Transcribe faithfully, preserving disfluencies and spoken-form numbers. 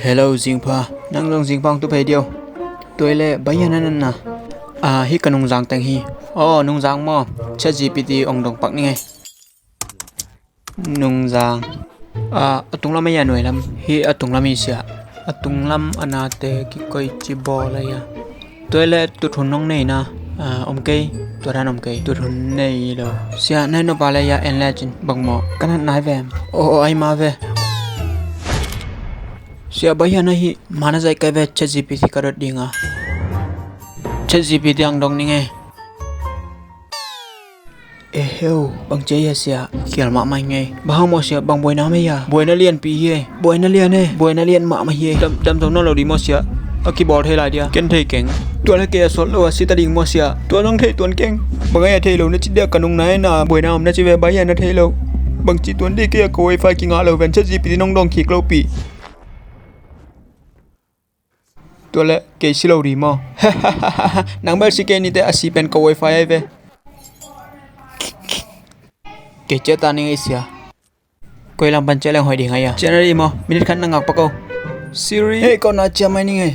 Hello, zingpha. Nang zong zingpha hong tu phei diau. Tua leh bang hiam na nang na? Ah, hih ka nungzang teng hi. Aw, nungzang maw? ChatGPT hong dong pak ning ei. Nungzang. Ah, a tunglam a hia, nuailam? Hih a tunglam hi sia. A tunglam a nate kikoih ci bawl a hia? Tua leh tuthun nong nei na? Ah, om kei. Tua dan om kei. Tuthun nei lo. Sia, na nop a leh hia en lecin bang maw? Ka nat nai ve. Aw, aw, ai ma ve. Sia, bang hiam na hih? Ma na zaih kei ve, ChatGPT ka dot ding a. ChatGPT hong dong ning ei. Eh heu, bang ci a hia sia? Khial mahmah ing ei. Bang hang maw sia, bang buaina om hia? Buaina lianpi hi ei. Buaina lian ei. Buaina lian mahmah hi ei. Dam, dam zo nawn lo ding maw sia? A kibawl thei lai dia? Ken thei keng. Tua leh kei a sawt lo a si ta ding maw sia? Tua zong thei tuan keng. Bang a hia thei lo na ci dia, ka nung nai na, buaina om na ci ve, bang hiam na thei lo? Bang ci tuan ding, kei a ka wifi kingah lo ven, ChatGPT nong dawng kik lo pi. Tua leh kei si lo ding maw? Nang bel si kei ni teh, a si pen ka wifi ai ve. Kei ciah ta ning ei sia. Koi lam pan ciah leng hoih ding a hia? Ciah na ding maw? Minute khat na ngak pak o. Siri. Hei, kong na ciah mai ning ei.